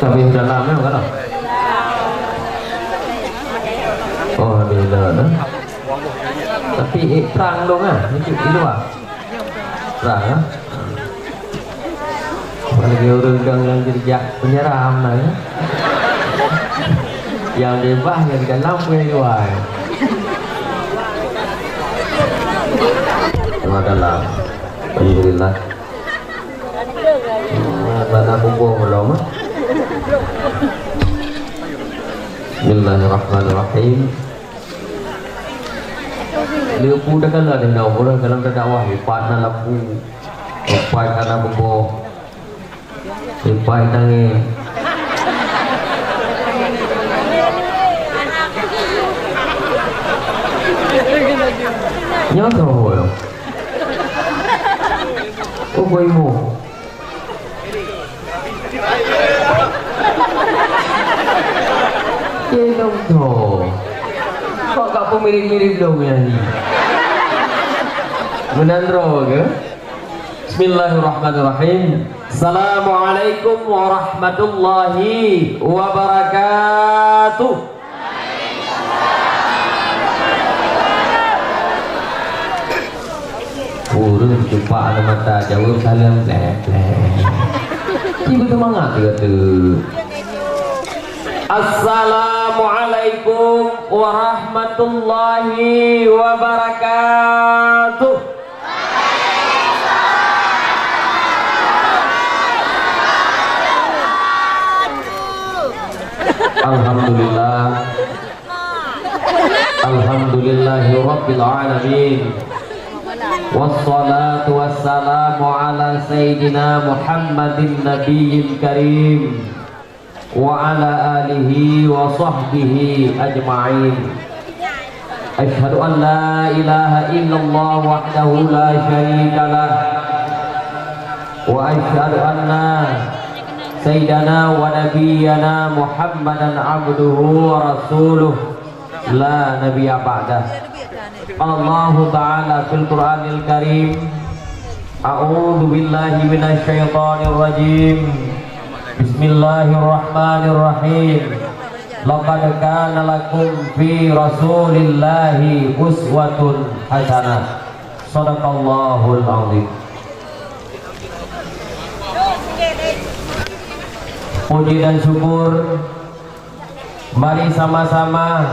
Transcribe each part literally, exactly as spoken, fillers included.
Habéh dalam, ya, kan? Oh, habéh dalam, eh. Tapi, eh, trang dong, ah, di, di luar. Trang, ah. Apalagi ureueng dong nyang geujak penyeram, nah, ya. Nyang beubaih nyang di dalam pun di luar, ya. Luar dalam. Alhamdulillah. Bana bubong lom. Bismillahirrahmanirrahim. Leupu dah kala deh na ureueng dalam dakwah, ipat na lapu, ipat na bubong, ipat tangi. Nyoe soe? Oh, boy mo. Ye dong tho. Kok ka peumirip-mirip lom nyan ni? Meunan droe keu? Bismillahirrahmanirrahim. Assalamualaikum warahmatullahi wabarakatuh. Ureueng cupak aneuk mata jaweueb saleuem, bleh, bleh. Tiba seumangat geutanyoe. Assalamualaikum warahmatullahi wabarakatuh. Alhamdulillah. Alhamdulillahirabbil alamin. Wassalatu wassalamu ala sayyidina Muhammadin nabiyil karim wa ala alihi wa sahbihi ajma'in. Asyhadu an la ilaha illallah wahdahu la syarikalah, wa asyhadu anna sayyidana wa nabiyyana Muhammadan abduhu wa rasuluh, la nabiyya ba'dah. Qala Allahu ta'ala fil Qur'anil Karim, a'udzu billahi minasy syaithanir rajim. Bismillahirrahmanirrahim. Laqad kana lakum fi Rasulillahi uswatun hasanah. Sadaqallahul azim. Puji dan syukur, mari sama-sama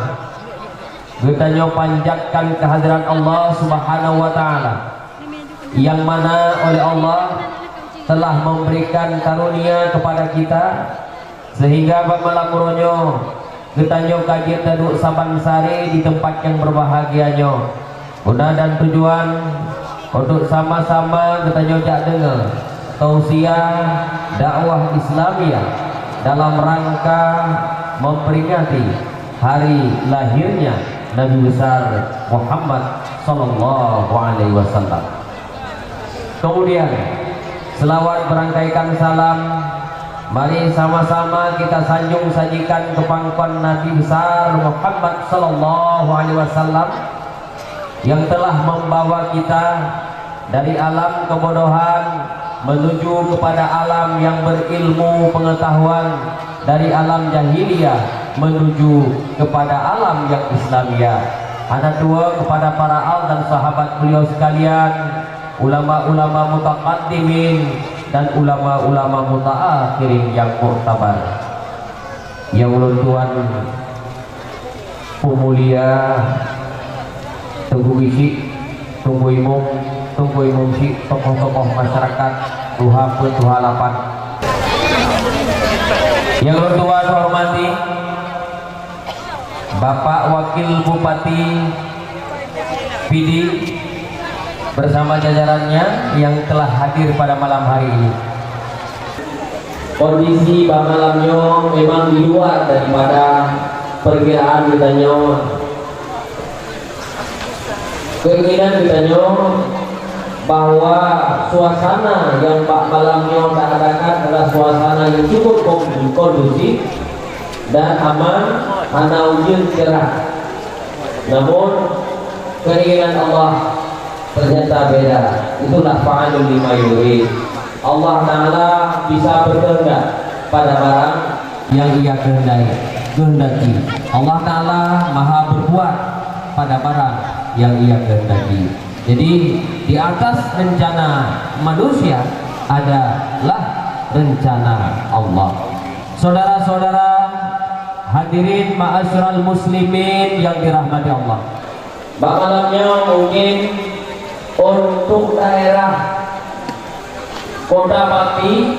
geutanyoe panjatkan kehadirat Allah Subhanahu wa Ta'ala, yang mana oleh Allah telah memberikan karunia kepada kita, sehingga bak malam uroe nyoe geutanyoe ka jeuet taduek saban sare di teumpat nyang berbahagia nyoe. Guna dan tujuan untuk sama-sama geutanyoe jak deungoe tausiah dakwah Islamiyah dalam rangka memperingati hari lahirnya Nabi besar Muhammad sallallahu alaihi wasallam. Kemudian, selawat berangkaikan salam, mari sama-sama kita sanjung sajikan keu pangkon Nabi besar Muhammad sallallahu alaihi wasallam yang telah membawa kita dari alam kebodohan menuju kepada alam yang berilmu pengetahuan, dari alam jahiliyah menuju kepada alam yang Islamiyah. Hana tuwoe kepada para al dan sahabat beliau sekalian, ulama-ulama mutaqaddimin dan ulama-ulama mutaakhirin yang muktabar. Nyang ulôn tuan peumulia Teungku Geuchik, Teungku Imum, Teungku Imum Chik, tokoh-tokoh masyarakat, tuha peuet, tuha lapan. Nyang ulôn tuan hormati, Bapak Wakil Bupati Pidie bersama jajarannya yang telah hadir pada malam hari ini. Kondisi bak malam nyoe memang di luar daripada perkiraan geutanyoe. Keinginan geutanyoe bahwa suasana nyang bak malam nyoe taadakan adalah suasana nyang cukup kon-, kondusif dan aman, hana ujeuen cerah. Namun, keinginan Allah ternyata beda. Itulah fa'alun lima yurid. Allah Ta'ala bisa berkehendak pada barang yang Ia kehendai-, kehendaki. Allah Ta'ala Maha berbuat pada barang yang Ia kehendaki. Jadi, di atas rencana manusia adalah rencana Allah. Saudara-saudara, hadirin ma'asyiral muslimin yang dirahmati Allah. Bak malam nyoe mungkin untuk daerah Kota Bakti,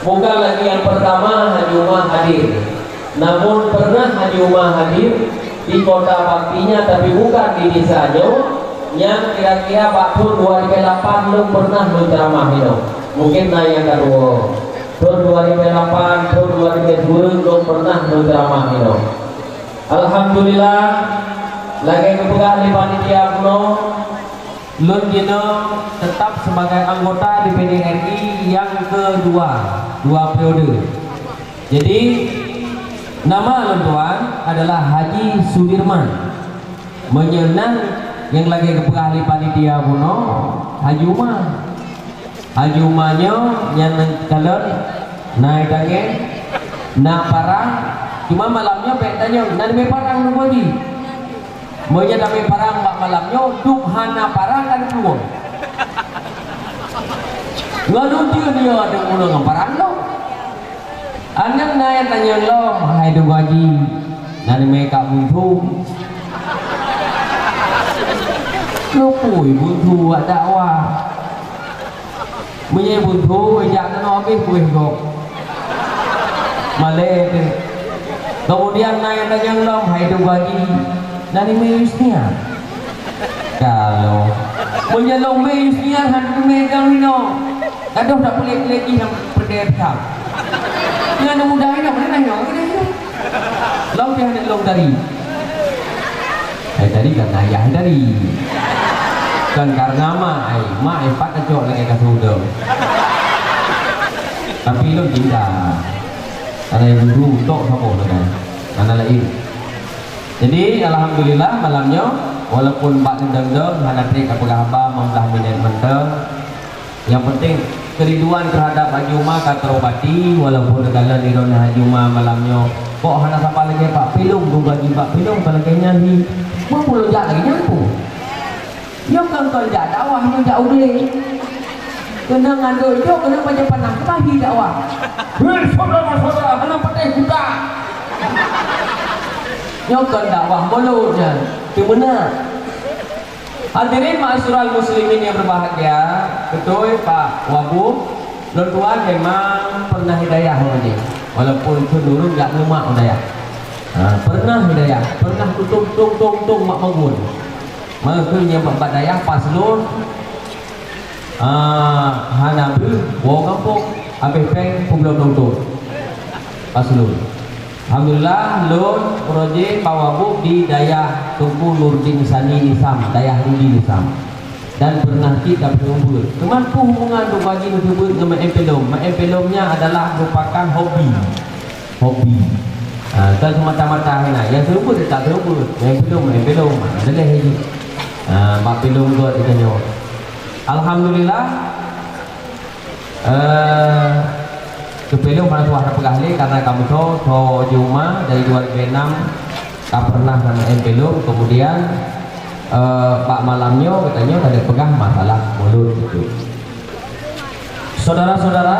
bukan lagi yang pertama Haji Uma hadir. Namun pernah Haji Uma hadir di Kota Baktinya, tapi bukan di desa nyoe, nyang kira-kira bak thon dua ribu lapan lôn pernah lôn ceramah inoe. Mungkin na nyang ka tuwo. Thon dua ribu lapan, thon dua ribu sepuluh lôn pernah lôn ceramah inoe. Alhamdulillah, lagèe geupeugah lé panitia bunoe, lôn jinoe tetap sebagai anggota D P D R I nyang kedua, dua periode. Jadi, nama lôn tuan adalah Haji Sudirman. Meunyoe nan nyang lagèe geupeugah lé panitia bunoe, Haji Uma. Haji Uma nyoe nyan kalon na tangèn, na parang, cuma malam nyoe bèk tanyong, na leubeh parang nunggu jih. Meunyoe leubeh parang bak malam nyoe, dum hana parang ka neuplueng. Ngon ujeuen nyoe ada meunoe ngon parang lom. Aneuk na nyang tanyong lom, hai Teungku Haji, na leumèe ka buntu. Keupeue buntu wak dakwah? Meunyoe buntu, jak keunoe abéh kuéh gob. Malèe teuh. Kemudian na nyang tanyong lom, hai Teungku Haji, na leumèe Yusnia? Ka lom. Meunyoe lôn mé Yusnia han teumé dong inoe. Gadoh dak peulét-peulét jih nyang peudeh that. Nyan mudah inoe, mana nyoe, mana nyoe. Lôn pih aneuk lôn tadi. Hai tadi kan ayah tadi. Kan karena mak, ai, mak ai pat kacok lagèe kasur dong. Tapi lôn cinta. Karena ibu tok saboh kan. Mana lain. Jadi, alhamdulillah, malam nyoe, walaupun bak dendeng-deng, hana trép ka peugah haba, meunggah minèt mantong. Nyang penting, kerinduan terhadap Haji Uma ka terobati, walaupun geukalon di droeneuh Haji Uma malam nyoe. Kok hana sapat lagèe bak filem, dum bagi bak filem, ka lagèe nyan hi. Meupulon jak lagèe nyan pun. Nyoe kon, kon jak dakwah, nyoe jak udeb. Keunong andok jok, keunong bajèe panah, keubah hi dakwah. Hei, syedara-syedara, hana patéh kuda. Nyoe kon dakwah mulod nyan, teumeunak. Hadirin ma'asyiral muslimin yang berbahagia, beutôi Pak Wagub, lôn tuan memang pernah hidayah ureueng jih. Walaupun kheun ureueng jak ngon mak hidayah. Ha, pernah hidayah, pernah tutup tong-tong-tong mak bangun. Maka nyan bak, bak dayah paslon, ah, hana beuh woe gampông, habéh péng peubloe tong-tong. Paslon. Alhamdulillah, lôn uroe jih Pak Wagub di dayah Teungku Nurdin Sani Nisam, dayah Rudi Nisam. Dan pernah cit ka peuneubeuet. Teuma peue hubungan Teungku Haji neubeuet ngon maén filem? Maén filem nyan adalah merupakan hobi. Hobi. Ha, kon semata-mata hana. Nyang seumeubeuet ka seumeubeuet. Nyang filem, maén filem. Ha, lagèe nyan. Ha, bak filem göt geutanyoe. Alhamdulillah, eh, keu filem hana tuah tapeugah lé karena kamoe tho, tho Haji Uma dari dua ribu enam ka pernah na maén filem, kemudian, eh, bak malam nyoe geutanyoe ka lheueh peugah masalah mulod itu. Saudara-saudara,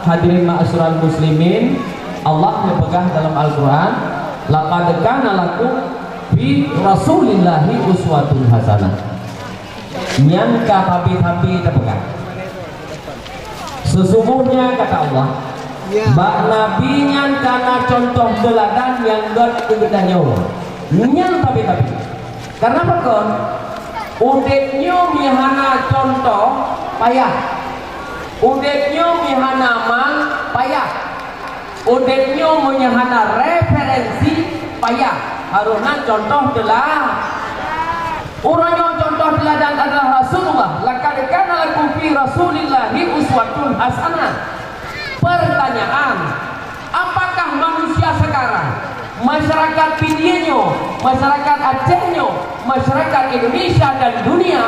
hadirin ma'asyiral muslimin, Allah geupeugah dalam Al-Qur'an, "Laqad kana lakum fi Rasulillahi uswatun hasanah." Nyan ka habéh-habéh tapeugah. Sesungguhnya, kata Allah, bak Nabi nyan ka na contoh teuladan nyang göt keu geutanyoe. Nyan habéh-habéh. Karena pakon? Udeb nyoe meuhana contoh, payah. Udeb nyoe meuhana mal, payah. Udeb nyoe meuhana referensi, payah. Harôh na contoh teula-, uroe nyoe contoh teuladan adalah Rasulullah. "Laqad kana lakum fi Rasulillahi uswatun hasanah." Pertanyaan, apakah manusia sekarang, masyarakat Pidie nyoe, masyarakat Aceh nyoe, masyarakat Indonesia dan dunia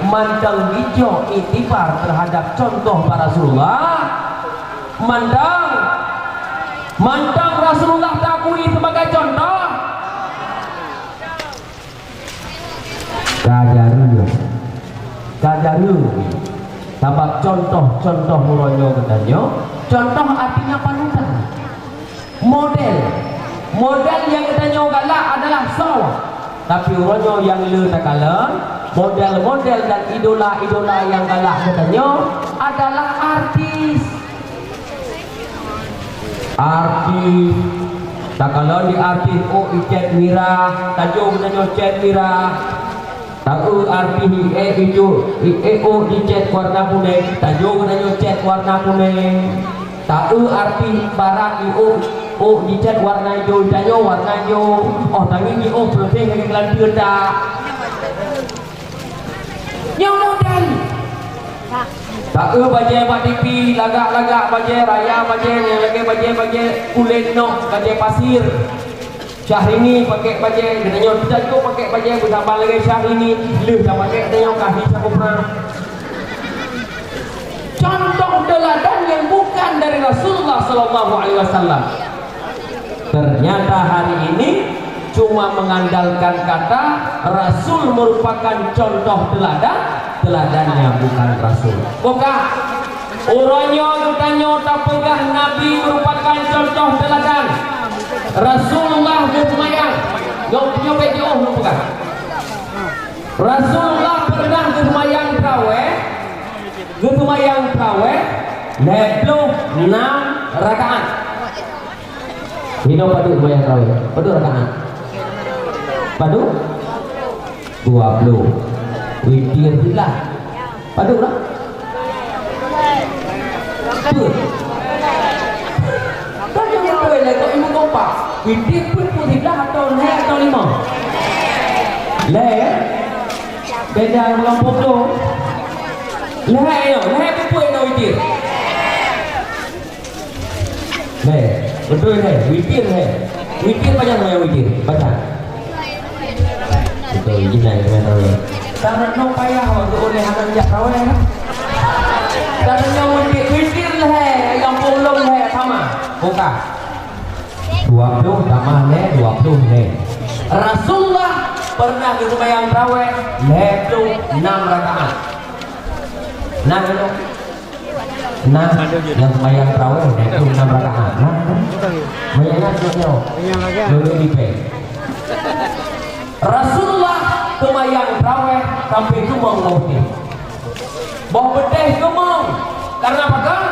mantong jijok iktibar terhadap contoh bak Rasulullah? Mantong. Mantong Rasulullah takui sebagai contoh. Ka jareueng. Ka jareueng. Sabab contoh-contoh uroe nyoe geutanyoe, contoh artinya panutan. Model. Model nyang geutanyoe galak adalah soe. Tapi uroe nyoe nyang le takalon, model-model dan idola-idola nyang galak geutanyoe adalah artis. Artis. Takalon di artis, oh, icet mirah, tajok geutanyoe cet mirah. Taeu artis, eh, ijo, eh, oh, icet warna kuneng, tajok geutanyoe cet warna kuneng. Taeu artis barat, oh, oh, icet warna ijo, tanyoe warna ijo. Oh, tangieng, oh, peureuteh lagèe geulanteue dak. Nyoe model. Taeu bajèe bak T V, lagak-lagak bajèe, raya bajèe, nyang lagèe bajèe-bajèe kulét noh, bajèe pasir. Syahrini pakèk bajèe, geutanyoe tajok pakèk bajèe beusaban lagèe Syahrini, lheueh tapakèk tanyoe ka hi saboh prang. Contoh teladan yang bukan dari Rasulullah sallallahu alaihi wasallam. Ternyata hari ini cuma mengandalkan kata Rasul merupakan contoh teladan, teladannya bukan Rasul. Bukan. Uroe nyoe geutanyoe tapeugah Nabi merupakan contoh teladan. Rasulullah geuseumayang. Nyoe, nyoe bèk jiôh lôn peugah. Rasulullah pernah geuseumayang traweh, geuseumayang traweh lhèe ploh nam rakaat. Hinoe padub seumayang traweh? Padub rakaat? Padub? Dua ploh. Witir siblah. Padub lah? Peuet. Kan nyang beutôi lé kok ibu kompak. Witir peuet pun siblah atau lhèe atau limong? Lhèe, ya? Beda lampôh ploh. Lhèe nyoe, lhèe peuet nyoe witir. Lhèe, beutôi lhèe, witir lhèe. Witir pajan nyoe witir? Baca. Beutôi, jih nyan keuneuk tahu. Karena nyoe payah waktu oleh anak jak traweh. Karena nyoe witir, witir lhèe, lampôh lom lhèe sama. Buka. Dua ploh tamah lhèe, dua ploh lhèe. Rasulullah pernah geuseumayang traweh lhèe ploh nam rakaat. Nah, nah, nyang seumayang traweh lhèe ploh nam rakaat. Nah, nah. Banyak nyan nyoe. Dulu di pe. Rasulullah seumayang traweh sampai keumong boh beudeh. Boh beudeh keumong. Karena apa kan?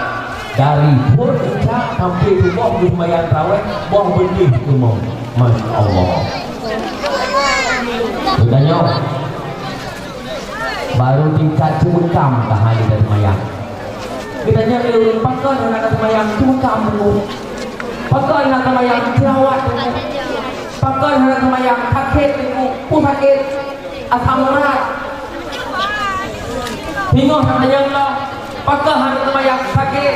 Dari phon Isya sampai suboh geuseumayang traweh, boh beudeh keumong. Masya Allah. Geutanyoe baru tingkat ceumeukam ka hana seumayang. Geutanyoe lé ureueng pakon hana seumayang ceumeukam. Pakon hana seumayang jerawat. Pakon hana seumayang sakét, peue sakét? Asam urat. Singoh tatanyong lom, pakon hana seumayang sakét?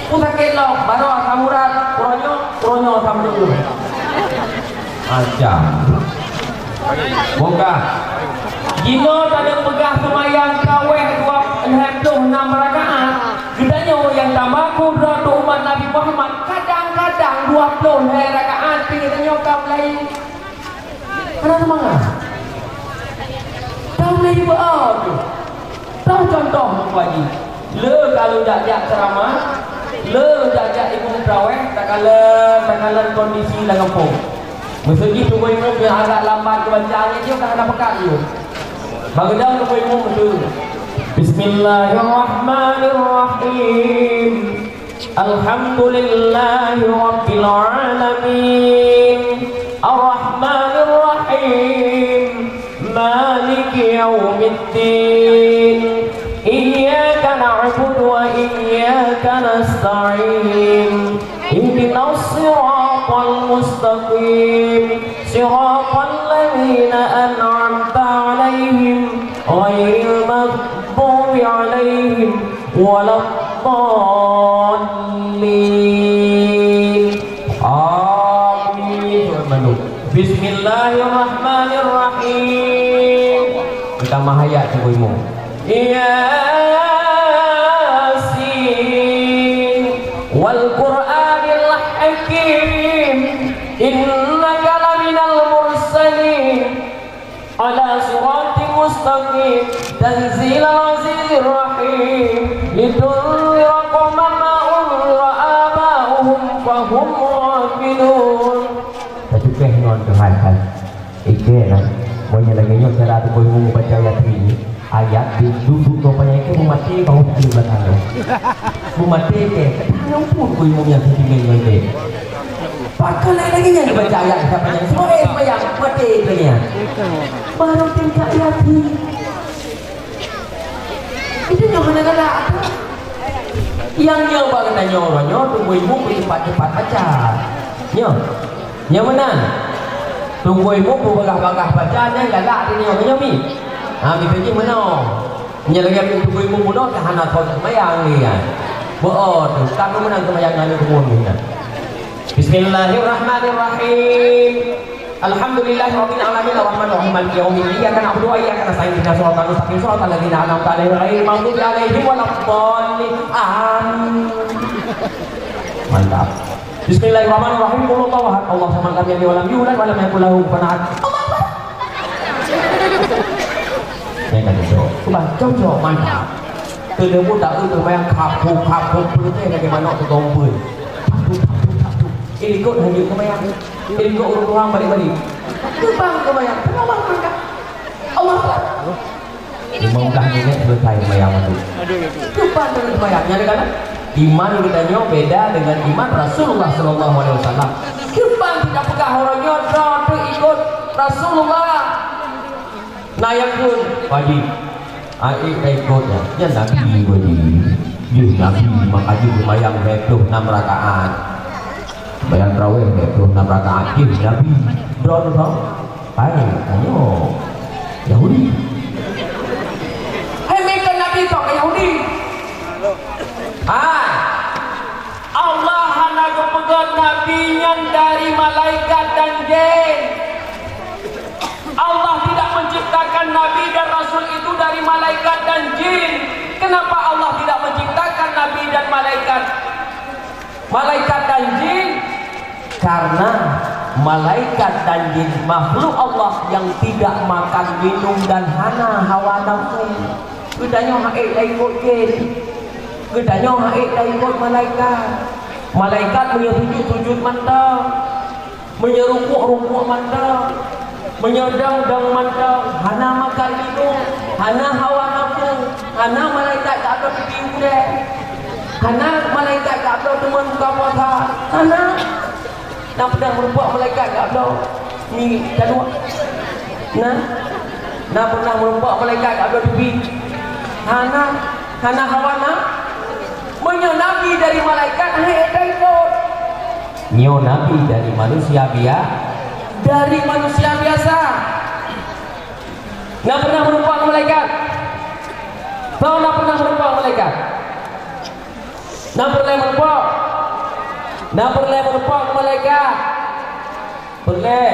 Peue sakét lom? Baroe asam urat, uroe nyoe, uroe nyoe asam lambung. Macam. Buka. Jinoe tadeungo peugah seumayang traweh dua, lhèe ploh nam rakaat. Geutanyoe nyang tamaku droe umat Nabi Muhammad, kadang-kadang dua ploh lhèe rakaat, tapi geutanyoe ka mulai hana seumangat. Ka mulai jiba-a tu. Toh contoh muka jih. Le kalu jak-jak ceramah, le jak-jak imum traweh, takalon, takalon kondisi lam gampông. Meuseuti tuboh imum nyang agak lambat geubaca, nyan jih ka hana peugah jih. Bak geudong tuboh imum tu. Bismillahirrahmanirrahim. Alhamdulillahi rabbil alamin. Arrahmanir rahim. Maliki yaumiddin. Iyyaka na'budu wa iyyaka nasta'in. Ihdinas siratal mustaqim. Siratal ladzina an'amta 'alaihim ghairil maghdubi 'alaihim waladdallin. Amin. Bismillahirrahmanirrahim. Kita mahayat tu ilmu. Yasin. Wal Qur'anil Mustaqim, tanzilal azizir rahim, litunzira qauman ma unzira aba'uhum fahum ghafilun. Tatukéh ngon Tuhan hai. Ikeu na, meunyoe lagée nyoe cara teuboh ilmu baca Yasin, ayat di duduk ngon panyang ikeu meumaté bak ureuëng di belakang nyoe. Meumaté ikeu, kadang pun ku ilmu nyang seutinggi ngon ikeu. Pakon lagée nyan dibaca ayat siapa nyan? Semua eh sembahyang, mati dunia. Baru tingkat Yasin. Itu nyoe hana galak. Yang nyoe bak geutanyoe uroe nyoe tunggu ilmu cepat-cepat baca. Nyoe. Nyoe meunan. Tunggu ilmu beubagah-bagah baca nyan galak di nyoe nyoe mi. Ha, begitu je meunoe. Nyan lagée tunggu ilmu meunoe ka hana thon seumayang ni kan. Beuo tu, ka meunan seumayang nyan tunggu ni kan. Bismillahirrahmanirrahim. Alhamdulillahirabbil alamin, arrahmanirrahim, maliki yaumiddin. Iyyaka na'budu wa iyyaka nasta'in. Ihdinas siratal mustaqim, siratal ladzina an'amta 'alaihim, ghairil maghdubi 'alaihim waladdallin. Amin. Mantap. Bismillahirrahmanirrahim. Qul huwallahu ahad, Allahu samad, lam yalid wa lam yulad wa lam yakul lahu kufuwan ahad. Allahu Akbar. Saya kata, "Cok, cok, mantap." Keuneuk taeu teumayang kapok-kapok peuleueh lagée manok teugombol. Kapok, kapok, kapok. Eh, ikot lanjut seumayang. Eh, ikot ureuëng tuha balik-balik. Teubang seumayang, teubang mangkat. Allah Akbar. Lima belas minit selesai seumayang mandi. Teubang dengan seumayang. Nyang dekat kan? Iman geutanyoe beda dengan iman Rasulullah sallallahu alaihi wasallam. Teubang tidak peugah uroe nyoe droe teuh ikot Rasulullah. Na nyang kheun, "Pak Haji, aék ka ikot nyan." Nyan Nabi, Pak Haji. Jih Nabi, maka jih seumayang dua puluh enam rakaat. Seumayang tarawih dua puluh enam rakaat. Jih Nabi. Droe teuh, hai, tanyoe Yahudi. Hai, meukeun Nabi teuh Yahudi. Hai. Allah hana geupeugét Nabi nyan dari malaikat dan jin. Allah tidak menciptakan Nabi dan Rasul itu dari malaikat dan jin. Kenapa Allah tidak menciptakan Nabi dan malaikat? Malaikat dan jin, karena malaikat dan jin makhluk Allah yang tidak makan, minum, dan hana hawa nafsu. Geutanyoe hana ék taikot jin. Geutanyoe hana ék taikot malaikat. Malaikat meunyoe sujud, sujud mantong. Meunyoe rukuk, rukuk mantong. Meunyoe dong, dong mantong. Hana makan minum, hana hawa nafsu, hana malaikat jak bloe pipi u keudè. Hana malaikat jak bloe teumon buka puasa. Hana. Na pernah meureumpok malaikat jak bloe mi taduek? Na? Na pernah meureumpok malaikat jak bloe pipi? Hana. Hana hawa na? Meunyoe Nabi dari malaikat, hana ék taikot. Nyoe Nabi dari manusia bia-, dari manusia biasa. Na pernah meureumpok ngon malaikat? Soe na pernah meureumpok ngon malaikat? Na peureulée meureumpok? Na peureulée meureumpok ngon malaikat? Peureulée.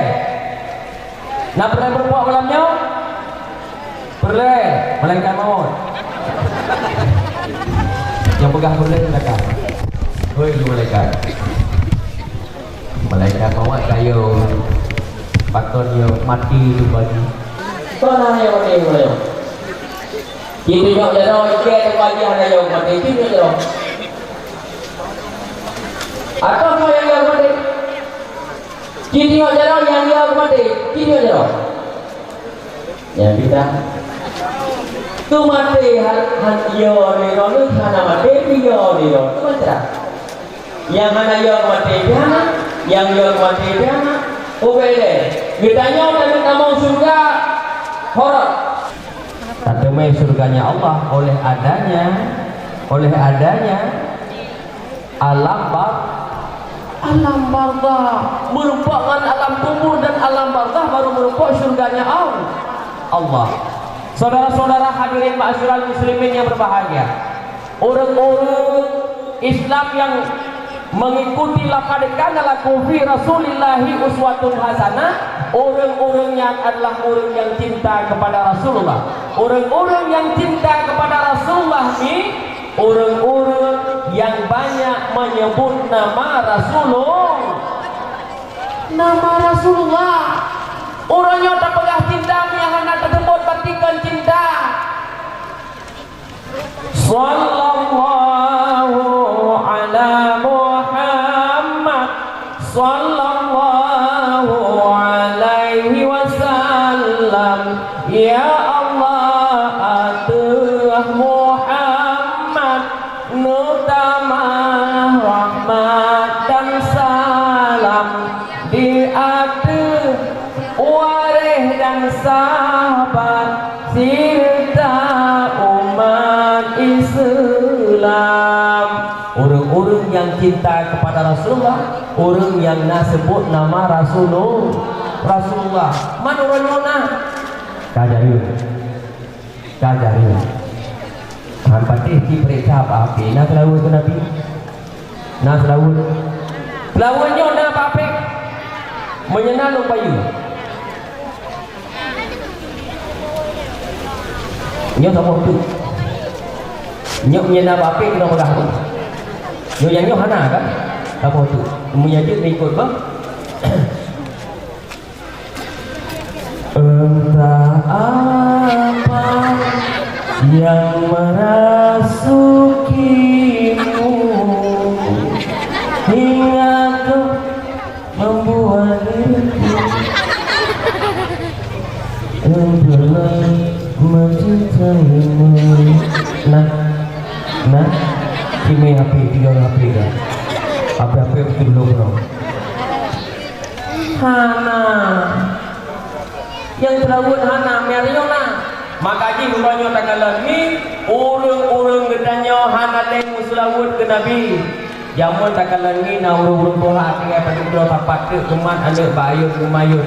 Na peureulée meureumpok malam nyoe? Peureulée, malaikat maut. Nyang peugah peureulée malaikat. Hoi, malaikat. Malaikat maut kayo pakon yo mati tu bagi. Kau na yo mati yo. Kita nyok jaroe, ikei tu bagi hana yo mati, kita nyok jaroe. Atau kau yang yo mati? Kita nyok jaroe, yang yo mati, kita nyok jaroe. Nyang pih that. Keu maté han, han yo nirôn, hana maté pih yo nirôn. Keu maté that. Nyang hana yo maté pih hana, nyang yo maté pih hana. Ubé lé. Geutanyoe taneuk tamong syeuruga horot. Tateumé syurganya Allah oleh adanya, oleh adanya Alam bar-, alam barzakh. Meureumpok ngon alam kubur dan alam barzakh baru meureumpok syurganya Al-, Allah. Saudara-saudara hadirin ma'asyiral muslimin yang berbahagia, ureuëng-ureuëng Islam yang mengikuti laqad kana lakum fi Rasulillahi uswatun hasanah, ureuëng-ureuëng nyan adalah ureuëng yang cinta kepada Rasulullah. Ureuëng-ureuëng yang cinta kepada Rasulullah ni ureuëng-ureuëng nyang banyak meunyeubot nama Rasulul-, nama Rasulullah. Uroe nyoe tapeugah cinta nyang hana teuseubot bak tingkah cinta. Sallallahu ala Muhammad, sallallahu alaihi wasallam. Ya Allah, ateueh Muhammad neutamah rahmat dan salam di ateueh waréh dan sahabat, sireuta umat Islam. Ureuëng-ureuëng nyang cinta kepada Rasulullah, ureuëng nyang na sebut nama Rasulul-, Rasulullah. Man uroe nyoe na? Ka jareung. Ka jareung. Han patéh jipeuriksa bak H P, na seulaweuet keu Nabi? Na seulaweuet? Seulaweuet nyoe na bak H P? Meunyoe na lôn bayeue. Nyoe saboh teuk. Nyoe meunyoe na bak H P keunoe peugah tu. Nyoe nyang nyoe hana kan? Saboh teuk. Meunyoe jeuet meuikot bah. Entah apa yang merasukimu hingga kau membuat diriku adalah mencintaimu. Nah, nah, sini H P, tiga H P dah. H P-H P betul belum, bro. Hana. Nyang seulaweuet hana, meunyoe na. Maka jih uroe nyoe takalon ngieng, ureuëng-ureuëng geutanyoe hana lé meuseulaweuet keu Nabi. Jameun takalon ngieng na ureuëng-ureuëng tuha tinggai padub droe sapat teuk geumat aneuëk bak ayôn geumayôn.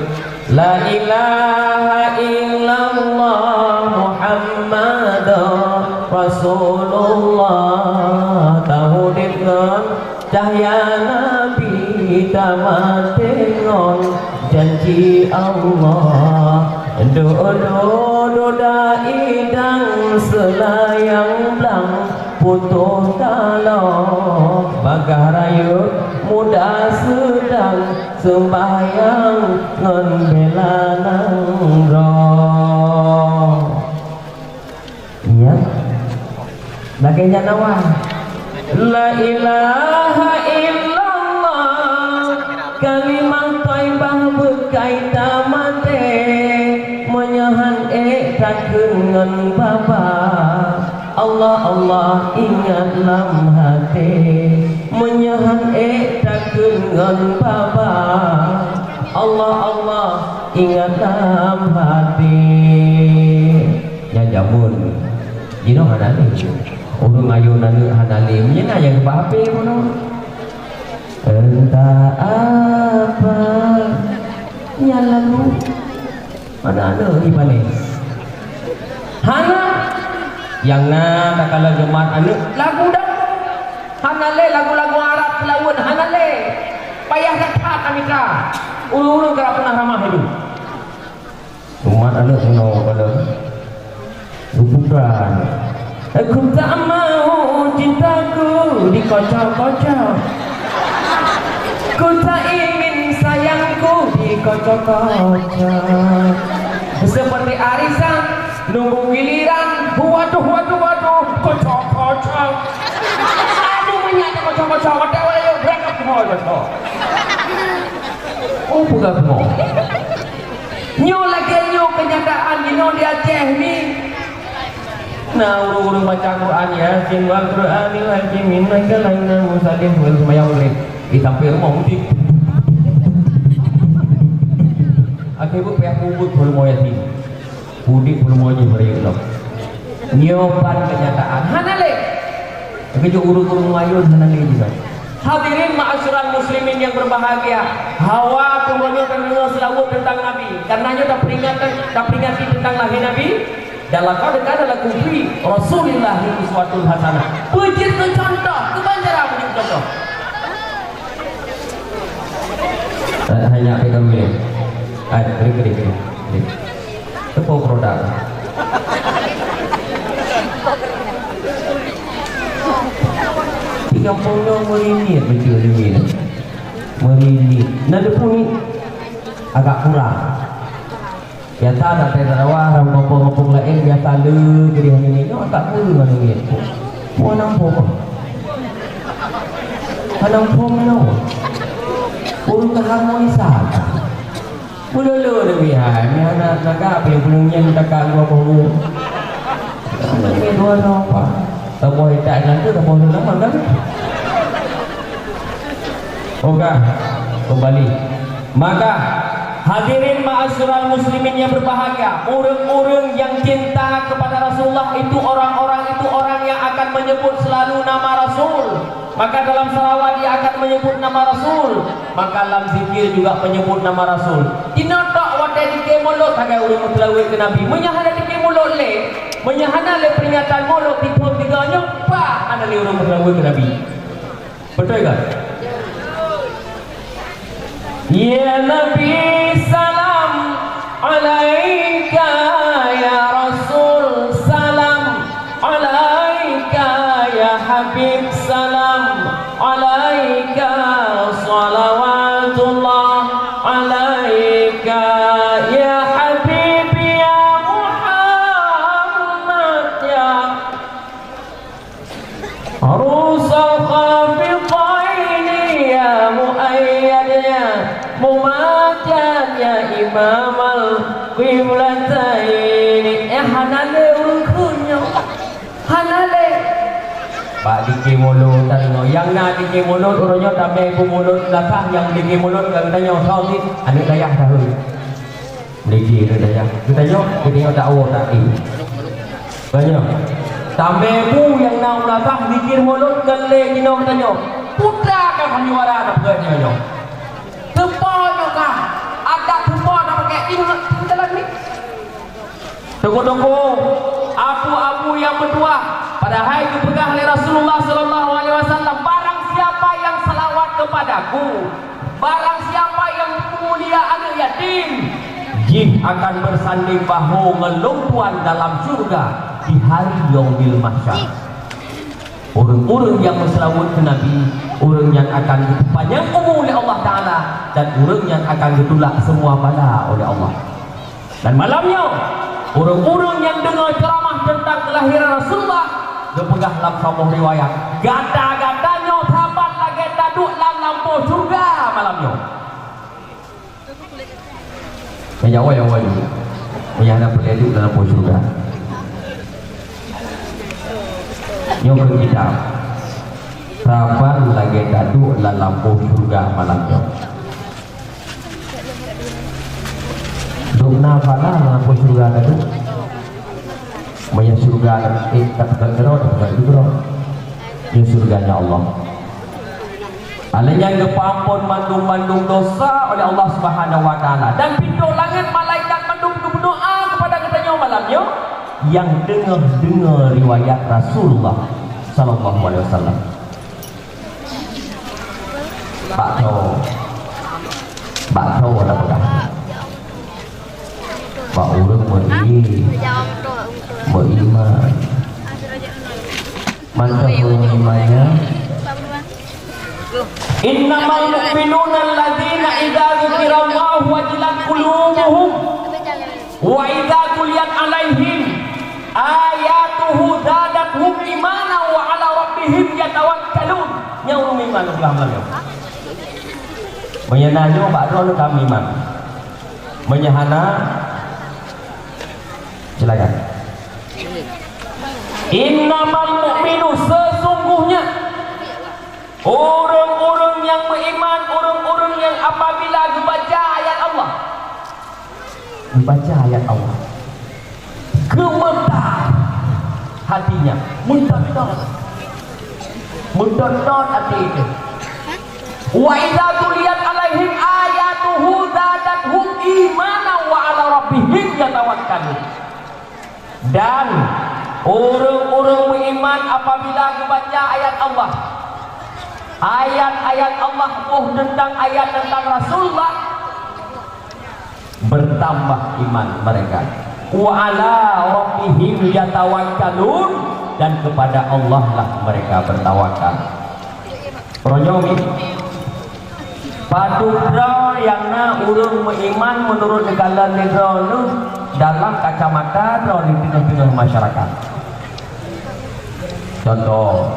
La ilaha illallah Muhammadur Rasulullah. Taudeb ngon cahya Nabi, tamaté ngon janji Allah. Dodo doda idang seulayang blang, putôh taloe bagah rayeuk, muda seudang seumbahyang ngon bela nanggroe. Nyan lagée nyan awai. La ilaha illallah, kalimah thaibah beukai tamaté. Meunyoe han ék takheun ngon babah, Allah, Allah ingat lam até. Meunyoe han ék takheun ngon babah, Allah, Allah ingat lam até. Nyan jameun. Jinoe hana lé. Ureuëng ayôn aneuëk hana lé. Meunyoe na nyang bak H P bunoe. Entah apa. Nyan lagu. Mana aneuëk di pané? Hana. Nyang na takalon geumat aneuëk lagu dah. Hana lé lagu-lagu Arab seulaweuet hana lé. Payah that-that tamita. Ureuëng-ureuëng ka pernah ramah itu. Umat aneuëk meunoe kala. Bukan. Aku tak mau cintaku dikocok-kocok. Ku tak ingin sayangku dikocok-kocok. Seperti arisan nunggu giliran. Waduh, waduh, waduh, kocok-kocok. Aduh, minyak kocok-kocok. Waduh, waduh, berangkat semua kocok. Oh, peugah semua. Nyoe lagée nyoe keunyataan jinoe di Aceh ni. Na ureuëng-ureuëng baca Quran, Yasin wal Quranil Hakim, innaka lamina mursalin, ureuëng seumayang Maghrib. Di sampéng rumoh mudik. Akhé buet payah peubuet peuleumah Yasin. Mudik peuleumah jih bari lom. Nyoe ban keunyataan. Hana lé. Keujeuet ureuëng-ureuëng ayôn hana lé jinoe. Hadirin ma'asyiral muslimin yang berbahagia, hawa pun meunyoe tadeungoe seulaweuet teuntang Nabi, karena nyoe tapeuringati, taperingati teuntang lahé Nabi, dan laqad kana lakum fi Rasulillahi uswatun hasanah. Peue jeuet keu contoh, keu banjaran peue jeuet keu contoh. Eh, hanya pegang dulu. Hai, klik, klik, klik, klik. Tepuk produk. Tiga puluh merinit betul ni. Merinit. Nah, depan ni agak kurang. Biasa na teudawa lam kampung-kampung laén, biasa le keudeh nyoe, nyoe tak peue ngon nyoe. Peue hana muphom? Hana muphom nyoe. Ureueng ka harmonis that. Meulolo leubeh hai, meuhana tagak, peue peungeut nyan tagak dua boh. Leubeh dua nyoe apa? Taboh itak nyan tu, taboh leulang kan? Oke, kembali. Maka, hadirin ma'asyiral muslimin yang berbahagia, ureueng-ureueng yang cinta kepada Rasulullah itu, orang-orang itu orang yang akan menyebut selalu nama Rasul. Maka dalam salawat dia akan menyebut nama Rasul. Maka lam zikir juga menyebut nama Rasul. Tinotok watèe dike mulod sagai ureueng meuseulaweuet keu Nabi. Meunyo hana dike mulod lé, meunyo hana lé peringatan mulod di thôn tiga nyoe, bah hana lé ureueng meuseulaweuet keu Nabi. Beutôi kan? Ya Nabi salam alaika, ya Rasul salam alaika, ya Habib salam alaika, salawatullah alaika, ya Habib ya Muhammad ya Rusal khafidaini ya muayyad ya mumajan ya imamal qiblataini. Eh, hana lé ureueng kheun nyoe. Hana lé. Bak dike mulod tadi nyoe. Nyang na dike mulod uroe nyoe tamè peumulod lakah nyang dike mulod keu geutanyoe soe cit aneuk dayah dahulu. Meuliki lé dayah. Geutanyoe, geutanyoe dakwah taklim. Tanyoe. Tamè bu nyang na u Meunasah zikir mulod ngon lé jinoe geutanyoe. Putra ka sandiwara na peugah nyoe nyoe. Teupo nyoe ka. Adak teupo na pakai ingat jalan ni. Toko-toko, abu-abu nyang meutuah, padahai geupeugah lé Rasulullah sallallahu alaihi wasallam, "Barang siapa yang salawat kepadaku, barang siapa yang memulia aneuk yatim, jih akan bersanding bahu ngon Lôn Tuan dalam syurga di hari Yaumil Mahsyar." Ureueng-ureueng nyang meuseulaweuet keu Nabi, ureueng nyan akan geupanyang umu lé Allah Taala dan ureueng nyan akan geutulak semua bala oleh Allah. Dan malam nyoe, ureueng-ureueng nyang deungoe ceuramah teuntang keulahiran Rasulullah, geupeugah lam saboh riwayat, "Gata-gata nyoe saban lagèe taduek lam lampôh syeuruga malam nyoe." Nyang awai-awai dulu. Meunyo hana peureulèe duek lam lampôh syeuruga. Nyoe keu kita. Saban lagèe taduek lam lampôh syeuruga malam nyoe. Dum na bala lam lampôh syeuruga tadi. Meunyo syeuruga, eh, tapeugah keudroe, tapeugah keudroe. Nyoe syeuruga nyan Allah. Alèh nyan geupeuamphon mandum-mandum dosa oleh Allah Subhanahu wa Taala. Dan pintoe langèt malaikat mandum geumeudoa keupada geutanyoe malam nyoe nyang teungoh deungö riwayat Rasulullah sallallahu alaihi wasallam. Bak tho. Bak tho na peugah. Bak ureueng meuiman. Meuiman. Mantong meuiman nyan. Innamal mu'minuna alladzina idza dzukirallahu wajilat qulubuhum. Wa idza tuliyat 'alaihim ayatuhu zadathum imanan wa 'ala rabbihim yatawakkalun. Nyan ureueng meuiman, ureueng meuiman. Meunyo na nyoe bak droeneuh ka meuiman. Meunyo hana, silakan. Innamal mu'minu, sesungguhnya ureueng-ureueng nyang meuiman, ureueng-ureueng nyang apabila geubaca ayat Allah, geubaca ayat Allah, geumeutar hatinya, meutot-tot, meutot-tot até teuh. Wa idza tuliyat 'alaihim ayatuhu zadathum imanan wa 'ala rabbihim yatawakkalun. Dan ureueng-ureueng meuiman apabila geubaca ayat Allah, ayat-ayat Allah boh teuntang ayat teuntang Rasulullah, bertambah iman mereka. Wa 'ala rabbihim yatawakkalun, dan kepada Allah lah mereka bertawakal. Uroe nyoe, Padub droe nyang na ureuëng meuiman meunurot neukalon lé droeneuh dalam kacamata droe di teungoh-teungoh masyarakat. Contoh,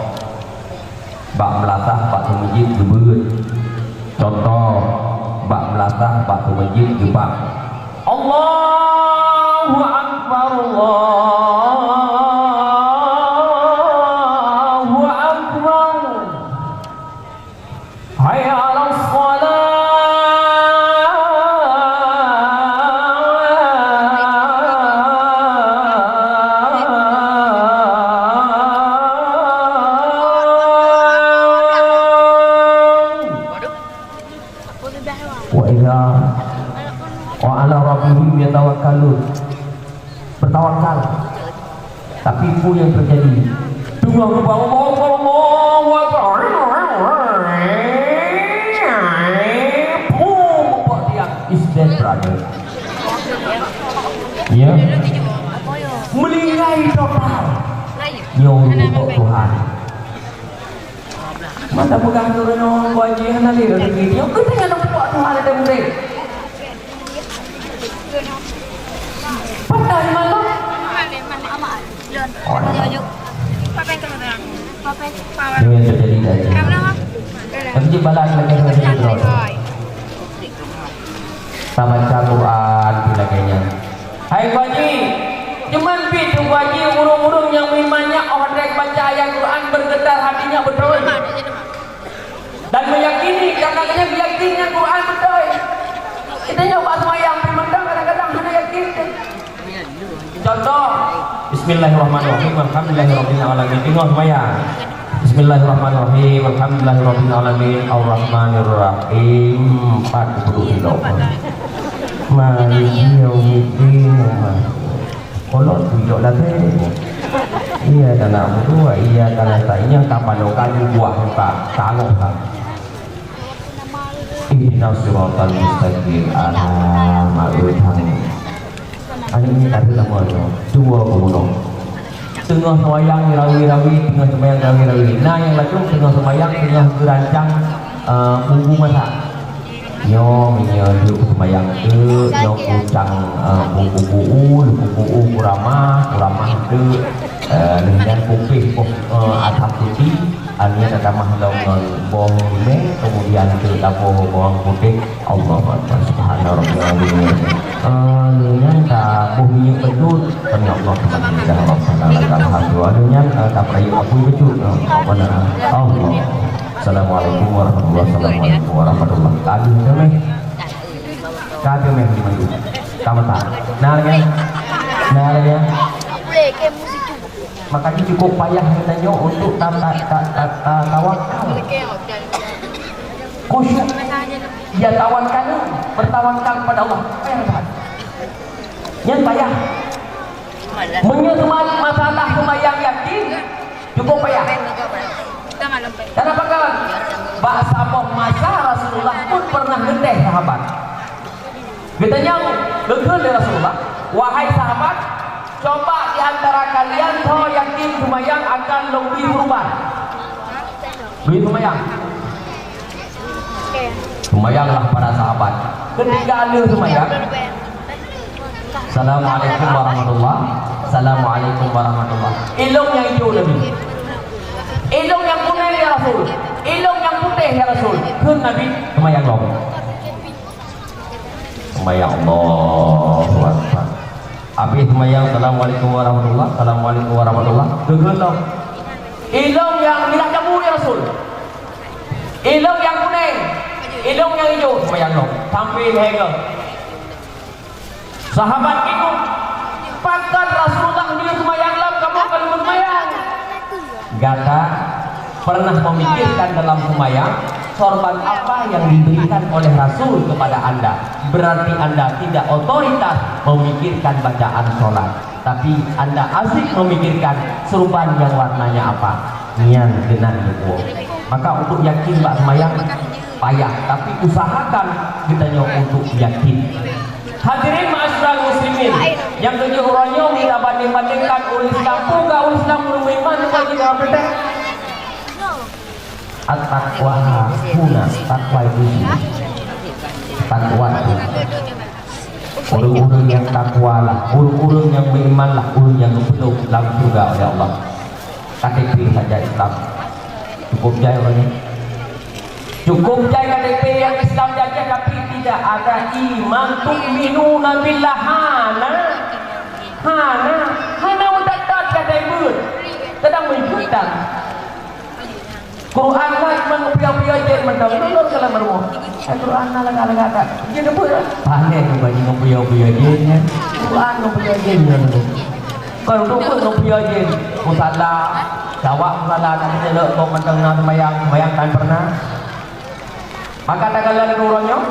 bak meulasah bak teumeujeuet geubeuet. Contoh, bak meulasah bak teumeujeuet geubak. Allahu Akbar, Allahu Akbar. Hayya 'alas shalah. Wa idza, wa 'ala rabbihim yatawakkalun. Bertawakal. Tapi peue nyang teujadi? Teungoh geuba Allahu Akbar, Allahu Akbar. Pum, bak tiang. Is dead, brother. Ya. Meuninggai total. Nyoe rupa Tuhan. Mata peugah nyoe, nyoe, Bu Haji, hana lé rezeki. Nyoe keuh tinggai neupeubuet Tuhan ada murid. Patah iman tu. Oh, nampak. Ini yang terjadi tadi. Tapi cik balas lagi, lagi terus. Tabaca Quran di lagèe nyan. Hai Geuhaji, cuman pih Geuhaji, ureueng-ureueng nyang meuiman nyan óh trép baca ayat Quran bergetar hatinya betul. Dan meyakini, karena dia yakin nyan Quran betul. Kita nyoe bak seumayang pih mantong kadang-kadang hana yakin. Contoh, Bismillahirrahmanirrahim, Alhamdulillahirabbil alamin. Teungoh seumayang. Bismillahirrahmanirrahim, Alhamdulillahirabbil alamin, Arrahmanirrahim. Pat kudu ilok. Maliki yaumiddin. Kolot ilok lagèe. Iyyaka na'budu wa iyyaka nasta'in. Nyang ka panoe ka buah muka. Tangok ka. Ihdinas siratal mustaqim. Alah, mak ui, tang. Aneuk nyoe ka lheueh lama nyoe, dua bunoe. Teungoh seumayang rawi-rawi, teungoh seumayang rawi-rawi. Na nyang lakoe teungoh seumayang, teungoh geurancang, eh, bumbu masak. Nyoe meunyoe duek seumayang teuk, nyoe kucang, eh, bumbu buu, bumbu buu kuramah, kuramah teuk, eh, lheueh nyan kupéh boh, eh, asam putih. Aneuk tatamah lom ngon boh limeng, kemudian keu taboh bawang putéh. Allahu Akbar, subhana rabbiyal azim. Ah, nyan taboh minyeuk beutôi. Sami Allah liman hamidah, Rabbana lakal hamdu. Aneuk nyan, ah, tapeurayeuk apui beutôi. Ah, Rabbana. Allah. Assalamualaikum warahmatullahi wabarakatuh. Assalamualaikum warahmatullahi. Ka deuh meh. Ka deuh meh di mandum. Ka meuta. Nah, lagèe. Nah, lagèe. Makanya cukup payah geutanyoe untuk ta-, ta-, ta-, ta-, ta-, tawakal. Khusyuk. Ya tawakal, bertawakal kepada Allah. Payah that. Nyan payah. Meunyoe seumat masalah seumayang yakin, cukup payah. Kenapa kan? Bak saboh masa Rasulullah pun pernah geutéh sahabat. Geutanyong, geukheun lé Rasulullah, "Wahai sahabat, coba di antara kalian soe yakin seumayang akan lôn bri uroe ban?" Bri seumayang. Seumayanglah para sahabat. Ketika lheueh seumayang, "Assalamualaikum warahmatullah. Assalamualaikum warahmatullah." Ilong nyang ijo Nabi. Ilong nyang kuneng ya Rasul. Ilong nyang putéh ya Rasul. Kheun Nabi, "Seumayang lom." Seumayang, Allahu Akbar. Habis seumayang, "Assalamualaikum warahmatullah, assalamualaikum warahmatullah." Geukheun lom. Ilong nyang mirah jambu ya Rasul. Ilong nyang kuneng. Ilong nyang ijo, seumayang lom. Sampai lhèe goe. Sahabat bingung. Pakon Rasulullah geuyue seumayang lom, kamoe ka lheueh seumayang. Gata pernah memikirkan dalam sembahyang sorban apa yang diberikan oleh Rasul kepada anda? Berarti anda tidak otoritas memikirkan bacaan sholat, tapi anda asik memikirkan sorban yang warnanya apa. Nyan keunan neuwoe. Maka untuk yakin bak sembahyang payah, tapi usahakan geutanyoe untuk yakin. Hadirin ma'asyiral muslimin, nyang tujoh uroe nyoe kita banding-bandingkan uroe Islam, peue ka uroe Islam ureueng meuiman, peue ka ureueng meuiman. At-taqwa huna, takwa itu sini. Takwa itu. Ureuëng-ureuëng nyang takwa lah, ureuëng-ureuëng nyang beriman lah, ureuëng nyang geupeuduek lam syurga oleh Allah. K T P saja Islam. Cukup jai ureuëng nyan. Cukup jai K T P nyang Islam saja, tapi tidak ada iman, tu'minuna billah, hana. Hana. Hana meutat-tat kata iman. Kadang meuiman. Quran lah cuma ngeupiyôh-piyôh jén mantong. Lôn, lôn ka lam rumoh. Eh, Quran na lagak-lagak that. Jén apa? Paléh nyoe bak jih ngeupiyôh-piyôh jén nyan. Quran ngeupiyôh jén nyan. Kon untuk peuet ngeupiyôh jén. Musala, jawab musala, nak keuneuk kok mantong na seumayang, seumayang tan pernah. Maka takalon lagée uroe nyoe,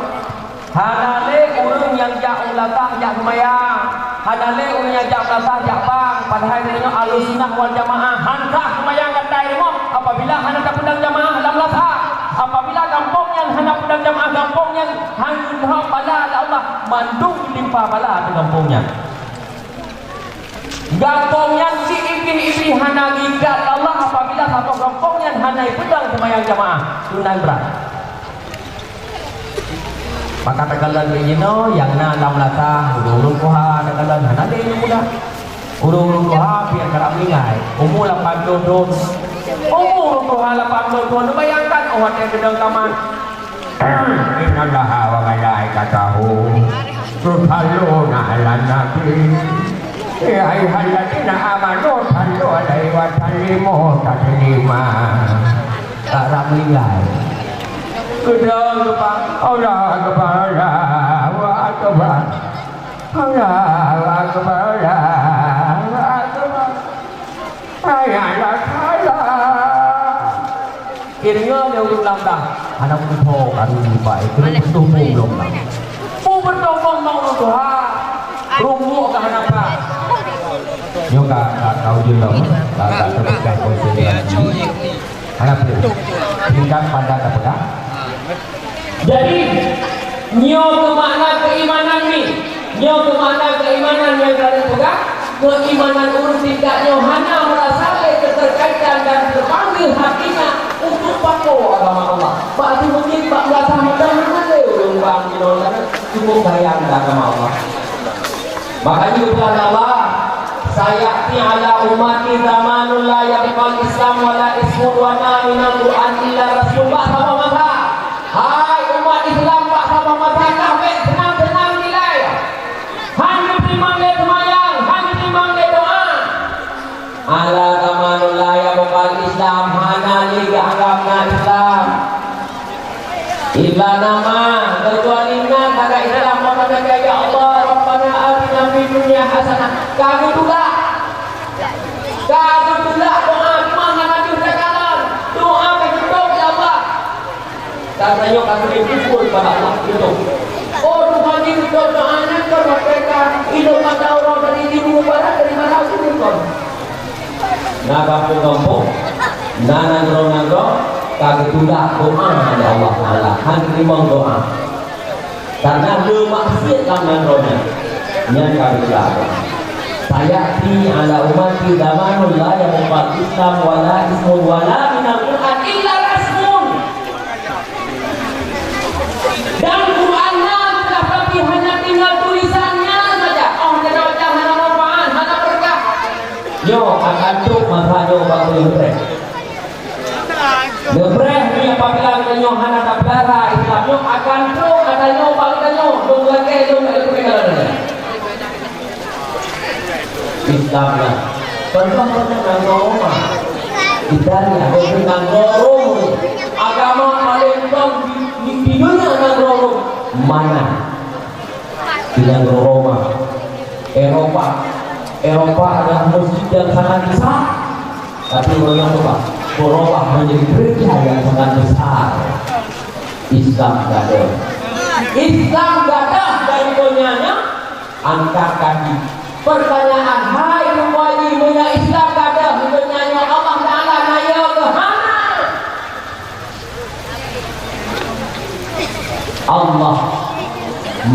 hana lé ureuëng nyang jak u meulasah jak seumayang, hana lé ureuëng nyang jak u meulasah jak bank, padahai geutanyoe Ahlussunnah wal Jamaah han sah seumayang gata i rumoh apabila hana tapeudong jamaah lam meulasah. Apabila gampông nyan hana peudong jamaah, gampông nyan han geuteuhok bala lé Allah, mandum geutimpa bala ateueh gampông nyan. Gampông nyan si Iblih-Iblih hana gigat Allah apabila saboh gampông nyan hana ipeudong seumayang jamaah. Tunan brat. Maka takalon lé jinoe nyang na lam lasah, ureuëng-ureuëng tuha takalon hana lé nyang muda. Ureuëng-ureuëng tuha pian karap meuninggai, umu lapan ploh thon. Umu ureuëng tuha lapan ploh thon, bayangkan, oh, watée geudong tamat. Innallaha wa malaikatahu yusalluna 'alan nabi. Ya ayyuhalladzina amanu sallu 'alaihi wa sallimu taslima. Karap meuninggai. Geudong lupa. Allahu akbar, Allahu akbar. Allahu akbar, Allahu akbar. Hayya 'alas shalah. Kira lé ureuëng lam dah. Hana meututoe karu nibak itu, meututoe bom lom dah. Bom meututoe bom mau ureuëng tuha. Rumbuk ka hana pat. Nyoe ka, ka, ka ujeuen lom. Ka, ka teupeugah konsentrasi. Hana peue. Tingkat pada tapeugah. Jadi, nyoe keuh makna keuimanan nyoe. Nyoe keuh makna keuimanan nyang ka lheueh peugah. Keuimanan ureuëng tingkat nyoe hana meurasa lé keuteurkaitan dan teupanggil hatinya untuk patuh agama Allah. Bak seumeujid, bak meurasa macam hana lé ureuëng bang jinoe cukup sayang keu agama Allah. Makanya bukan Allah, "Sayati 'ala ummati zamanun la yabqal Islam wa la ismun wa la minal Qur'an illa rasmun." Bak saboh masa. Hai umat Islam, bak saboh masa ka bék seunang-seunang nilai. Han jiteurimong lé seumayang, han jiteurimong lé doa. Ala zamanun la yabqal Islam, hana lé geuanggab na Islam. Illa nama, kecuali na kata Islam, maka kata, "Ya Allah, Rabbana atina fid dunya hasanah." Ka geutulak. Ka geutulak doa, teuma hana deuh takalon. Doa ka geutôb, ya Allah. Ka tanyoe ka sering pukul bak Allah, beutôi. Oh, Tuhan, itu doa nyan kan mereka hidup mata orang dari timur, barat, dari mana pun kon. Na gampông-gampông, na nanggroe-nanggroe, ka geutulak doa lé Allah Taala, han teurimong doa. Karena le maksiat lam nanggroe nyan, nyan ka geutulak doa. Sayati 'ala ummati zamanun la yabqal Islam wa la ismun wa la minal Qur'an illa rasmun. Dan Quran nyan telah, tapi hanya tinggal tulisannya saja. Oh, hana baca, hana manfaat, hana berkah. Nyoe akan trok masa nyoe bak ureuëng preh. Neupreh nyoe apabila geutanyoe hana tapeulihara Islam nyoe akan trok geutanyoe bak geutanyoe dong lagée dong lagée. Islam nyan. Contoh-contoh nanggroe Roma. Italia, nanggroe Rom. Agama paling top di, di, di dunia nanggroe Rom. Mana? Di nanggroe Roma. Eropa. Eropa adalah masjid yang sangat besar. Tapi orang Eropa berubah menjadi gereja yang sangat besar. Islam gadoh. Islam gadoh dari dunianya. Angkat kaki. Pertanyaan, hai Tuhan, meunyoe Islam ka deuh, meunyoe nyoe Allah Taala na yö keu hana? Allah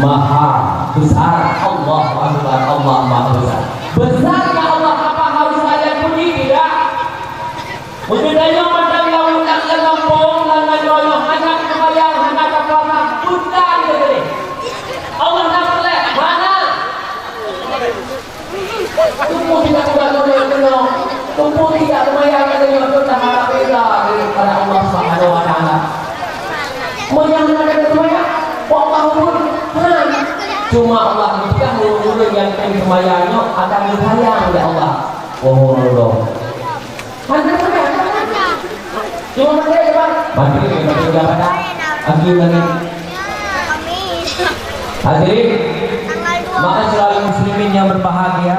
Maha Besar, Allahu Akbar, Allah Maha Besar. Besarnya Allah apa harus kalian puji? Tidak. Meunyoe tanyoe mantong lam, lam, lam, Tumpuk tidak sembahyang, kata nyoe, tu dah harap reda daripada Allah Subhanahu wa Taala. Meunyoe hana ada sembahyang, buat Allah pun, ha. Cuma Allah geupeugah ureueng-ureueng nyang tem sembahyang nyoe akan geusayang lé Allah. Oh, Allah. Hana sembahyang. Cuma mati, Pak. Mati, mati, mati, mati. Hadirin, ma'asyiral muslimin yang berbahagia,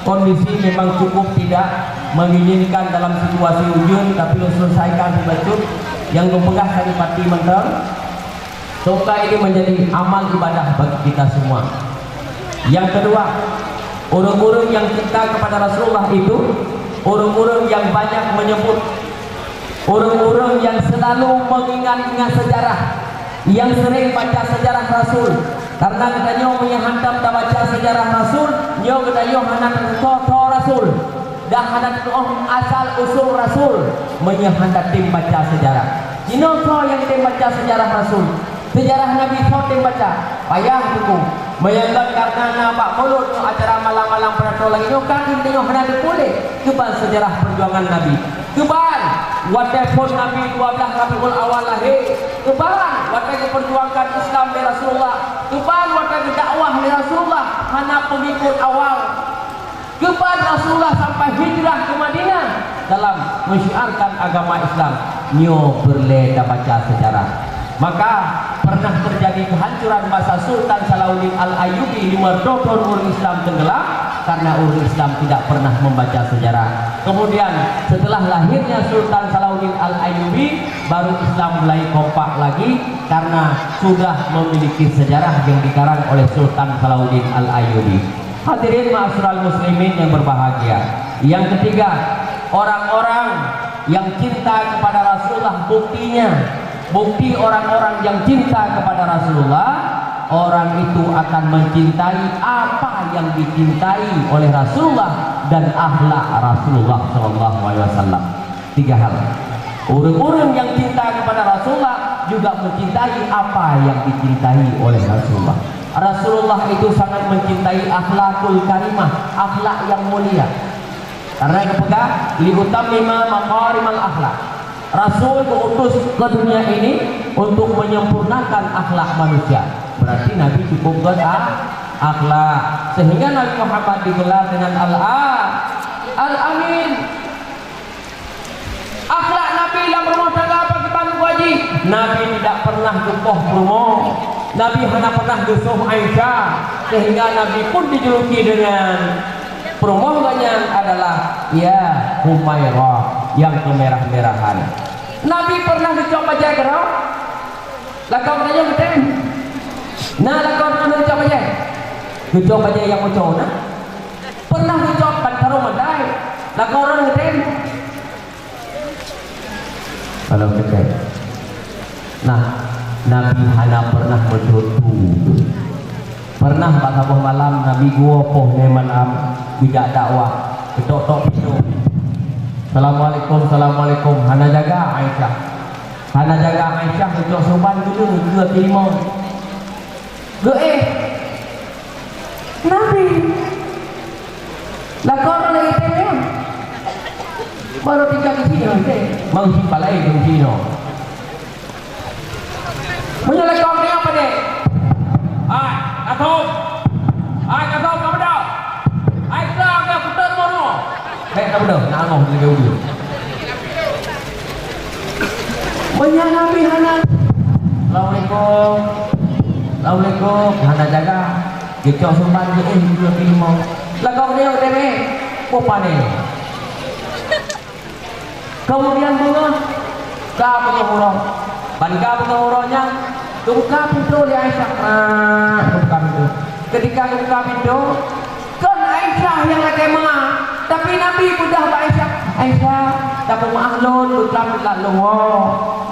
kondisi memang cukup tidak mengizinkan dalam situasi ujeuen, tapi lôn selesaikan sibacut nyang lôn peugah tadi pati mantong. Semoga ini menjadi amal ibadah bagi kita semua. Yang kedua, orang-orang yang cinta kepada Rasulullah itu orang-orang yang banyak menyebut, orang-orang yang selalu mengingat-ingat sejarah, yang sering baca sejarah Rasul. Karena geutanyoe meunyoe hantom tabaca sejarah Rasul, nyoe geutanyoe hana tateupeue tho Rasul. Dan hana teupeue asal usul Rasul meunyoe hana tem baca sejarah. Jinoe soe nyang tem baca sejarah Rasul? Sejarah Nabi soe tem baca? Payah Teungku. Meunyoe kon karena na bak mulod nyoe acara malam-malam pidato lagèe nyoe, ka geutanyoe hana teupeue lé kiban sejarah perjuangan Nabi. Kiban watèe phon Nabi dua belas Rabiul Awal lahé. Kiban watèe geuperjuangkan Islam lé Rasulullah. Kiban watèe geudakwah lé Rasulullah hana peungikut awal. Kiban Rasulullah sampai hijrah ke Madinah dalam mensyiarkan agama Islam. Nyoe peureulèe tabaca sejarah. Maka pernah terjadi kehancuran masa Sultan Salahuddin Al-Ayyubi, lima ratus thon ureueng Islam tenggelam karena ureueng Islam tidak pernah membaca sejarah. Kemudian setelah lahirnya Sultan Salahuddin Al-Ayyubi, baru Islam mulai kompak lagi karena sudah memiliki sejarah yang dikarang oleh Sultan Salahuddin Al-Ayyubi. Hadirin ma'asyiral muslimin yang berbahagia. Yang ketiga, orang-orang yang cinta kepada Rasulullah, buktinya, bukti orang-orang yang cinta kepada Rasulullah, orang itu akan mencintai apa yang dicintai oleh Rasulullah dan akhlak Rasulullah sallallahu alaihi wasallam. Tiga hal. Ureueng-ureueng nyang cinta kepada Rasulullah juga mencintai apa yang dicintai oleh Rasulullah. Rasulullah itu sangat mencintai akhlakul karimah, akhlak yang mulia. Karena geupeugah, "Liutammima makarimal akhlak." Rasul diutus ke dunia ini untuk menyempurnakan akhlak manusia. Berarti Nabi cukup berakhlak. Sehingga Nabi Muhammad digelar dengan Al-A-, Al-Amin. Akhlak Nabi lam rumoh tangga pakriban, Abu Haji? Nabi tidak pernah geupoh peurumoh. Nabi hana pernah geusoh Aisyah, sehingga Nabi pun dijuluki dengan peurumoh geuh nyan adalah, ya, Humairah, nyang keumirah-mirahan. Nabi pernah geucok bajèe keudroe? Lakoe geutanyoe geutem? Na lakoe geutanyoe geucok bajèe? Geucok bajèe nyang meucok na? Pernah geucok ban sarong mandai? Lakoe droeneuh geutem? Kalau geutem. Nah, Nabi hana pernah meucok tu. Pernah bak saboh malam Nabi geuwoe poh lhèe malam geujak dakwah, geutok-tok pintoe. "Assalamualaikum, assalamualaikum." Hana jaga Aisyah. Hana jaga Aisyah, geucok sumban geudeueng keu limong. Geuéh. Nabi. Lakoe lé item nyan. Baru tinggal di sini, item. Mau si palai di sini. Meunyoe lakoe nyoe apa deh? Hai, Kasom. Hai, Kasom, ka beudôh? Hai, ka, ka, putar mono. Bèk ka beudôh, na angoh lagèe ulu. Meunyoe Nabi hana, "Assalamualaikum. Assalamualaikum." Hana jaga. Geucok sumban geuéh dua kilo limong. Lagoe nyoe deh, meh. Peue pane? Keumudian beungoh, ka beungoh uroe. Ban ka beungoh uroe nyan, geubuka pintoe lé Aisyah. Ah, geubuka pintoe. Ketika geubuka pintoe, kon Aisyah nyang lakèe ma, tapi Nabi peugah bak Aisyah, "Aisyah, tapeumeu'ah lôn, beuklam lôn woe,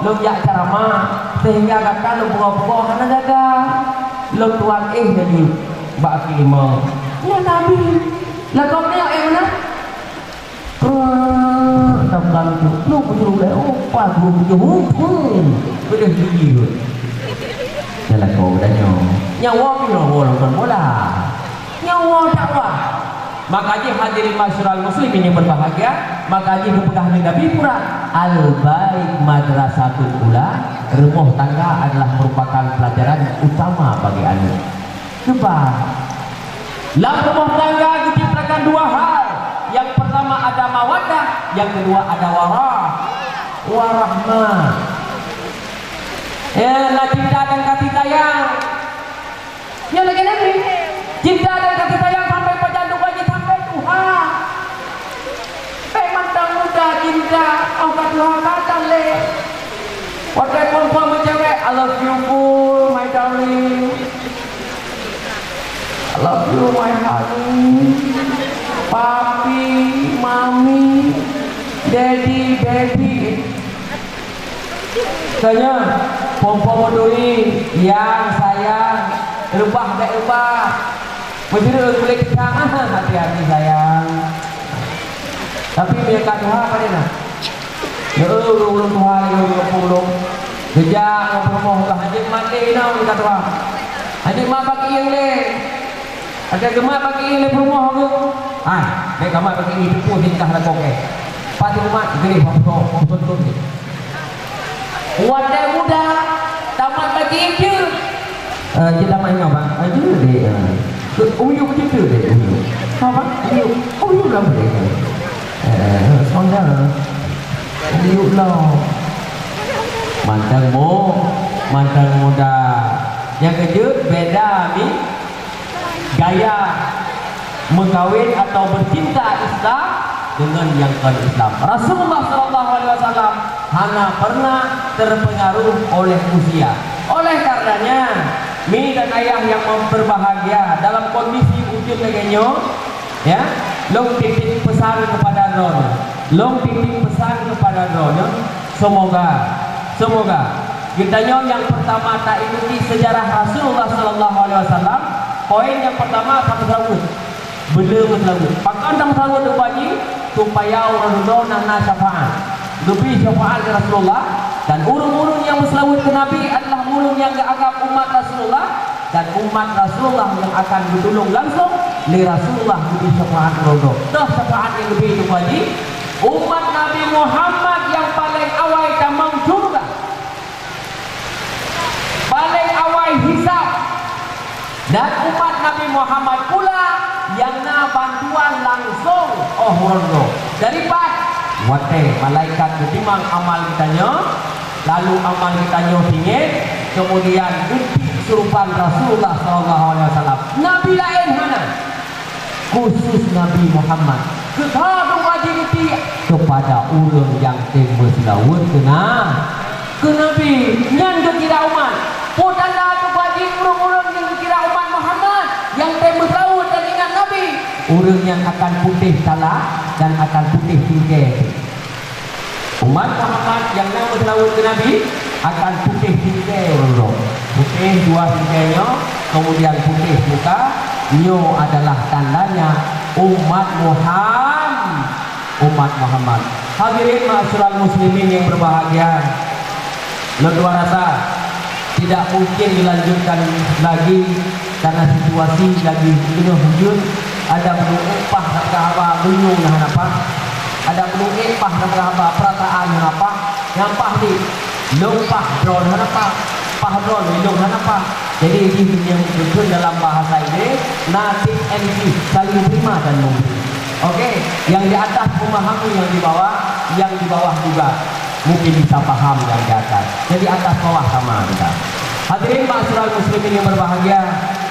lôn jak ceramah, sehingga gata lôn peugoe-peugoe hana jaga. Lôn tuan éh laju bak keulimong." Ya Nabi, lagoe nyoe éh meunan? Kreueh, tapeugah laju, "Lôn meunyoe ulèe, oh, pas lôn meunyoe, huh, huh, peudeh gigi lôn." Nyan lakoe geutanyoe. Nyan woe pih woe nonton bola. Nyan woe dakwah. Maka jih hadirin masyarakat muslimin yang berbahagia, maka jih geupeugah lé Nabi Muhammad, "Al-bait madrasatul ula," rumoh tangga adalah merupakan pelajaran utama bagi aneuk. Sebab lam rumoh tangga diciptakan dua hal. Yang pertama ada mawaddah, yang kedua ada warah. Warahmah. Ya, na cinta dan kasih sayang. Nyan lagèe Nabi. Cinta dan kasih sayang sampai pajan tuha jih sampai tuha. Bèk mantong muda cinta, 'oh ka tuha ka tan lé. Watèe phôn-phôn meucewek, "I love you full, my darling. I love you, my honey. Papi, mami, daddy, baby." Tanya, phôn-phôn meuduri, "Yang sayang, reubah bèk reubah. Meujeureung kulét pisang, hati-hati sayang." Tapi meunyo ka tuha, padum na? Ya, ureueng tuha, ya, ureueng pulo. Geujak ngon peurumoh ka hanjeuet mat lé inong ka tuha. Hanjeuet mat bak iéng lé. Adak geumat bak iéng lé peurumoh geuh. Ah, bèk ka mat bak iéng, teupue tingkah lakoe. Pat umat geuleh bak peurumoh, bak peurumoh. Watèe muda, tamat bagi jeuet. Eh, jeuet tamat ingat, Bang. Eh, jeuet deh, eh. Ke, uyuek jeuet deh, uyuek. Apa? Uyuek. Uyuek lah boleh. Eh, eh, sonda. Uyuek lah. Mantong mu, mantong muda. Nyang keujeuet beda mi gaya meukawen atau bercinta Islam dengan nyang kon Islam. Rasulullah sallallahu alaihi wasallam hana pernah terpengaruh oleh usia. Oleh karenanya, mi dan ayah yang berbahagia, dalam kondisi ujeuen lagèe nyoe, ya, lôn titip pesan kepada droeneuh. Lôn titip pesan kepada droeneuh. Semoga, semoga geutanyoe nyang pertama taikuti sejarah Rasulullah sallallahu alaihi wasallam. Poin nyang pertama, tameuseuraweuet. Beuna meuseulaweuet. Pakon tameuseuraweuet, Teungku Haji? Supaya uroe dudoe na, na syafaat. Geubri syafaat lé Rasulullah, dan ureueng-ureueng nyang meuseulaweuet keu Nabi adalah ureueng nyang geuanggap umat Rasulullah, dan umat Rasulullah nyang akan geutulông langsông lé Rasulullah geubri syafaat uroe dudoe. Toh syafaat nyang geubri, Teungku Haji? Umat Nabi Muhammad nyang paleng awai tamong syeuruga. Paleng awai hisab. Dan umat Nabi Muhammad pula nyang na bantuan langsông 'oh uroe nyoe. Dari pat? Watèe malaikat geutimang amal geutanyoe, lalu amal geutanyoe singet, keumudian geutiek keusurupan Rasulullah sallallahu alaihi wasallam. Nabi laén hana. Khusus Nabi Muhammad. Keu kha dua jih geutiek keupada ureueng nyang tem meuseulaweuet keu na-, keu Nabi, nyan geukira umat. Peue tanda dua jih ureueng-ureueng nyang geukira umat Muhammad, nyang tem meuseulaweuet dan ingat Nabi? Ureueng nyan akan putéh tala dan akan putéh tingkée. Umat Muhammad nyang na meuseulaweuet keu Nabi akan putéh tingkée uroe-uroe. Putéh dua tingkée nyoe, keumudian putéh muka, nyoe adalah tandanya umat Muham-, umat Muhammad. Hadirin ma'asyiral muslimin yang berbahagia, lôn dua rasa tidak mungkin dilanjutkan lagi karena situasi lagi jenuh ujeuen. Ada meunyoe ék paih na peugah haba, meunyoe na hana paih. Ada meunyoe ék paih na peugah haba, peurataan hana paih. Nyang paih di lôn paih, droe hana paih. Paih droe, lôn hana paih. Jadi jih meunyoe dalam bahasa Inggris, nothing and give, saling terima dan memberi. Oke, yang di atas memahami yang di bawah, yang di bawah juga mungkin bisa paham yang di atas. Jadi atas bawah sama kita. Hadirin ma'asyiral muslimin yang berbahagia,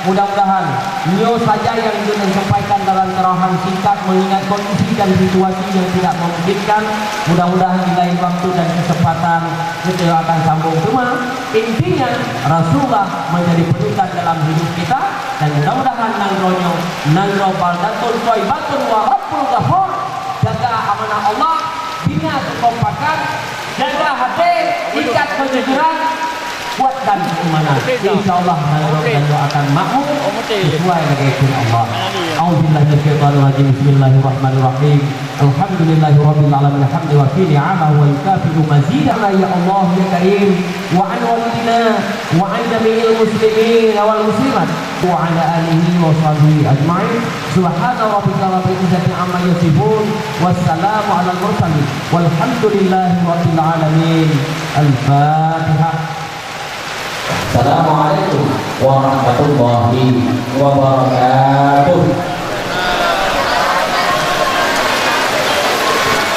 mudah-mudahan nyoe saja yang ingin saya sampaikan dalam ceramah singkat mengingat kondisi dan situasi yang tidak memungkinkan. Mudah-mudahan di lain waktu dan kesempatan kita akan sambung semua. Intinya, Rasulullah menjadi panutan dalam hidup kita, dan mudah-mudahan nanggroe nyoe, nanggroe baldatun thaibatun wa rabbun ghafur, jaga amanah Allah, bina kekompakan, jaga hati, ikat kejujuran, Kuatkan keimanan. Insya Allah, nanggroe-nanggroe akan makmur sesuai lagèe keuheundak Allah. A'udzubillahi minasyaitonirrajim. Bismillahirrahmanirrahim. Alhamdulillahirabbil alamin. Hamdan yuwafi ni'amahu wa yukafi'u mazidah. Ya Allah, ya Karim, wa an walidina, wa an jami'il muslimin wal muslimat, wa ala alihi wa sahbihi ajma'in. Subhana rabbika rabbil izzati amma yasifun. Wassalamu alal mursalin. Walhamdulillahi rabbil alamin. Al-Fatihah. Assalamualaikum warahmatullahi wabarakatuh.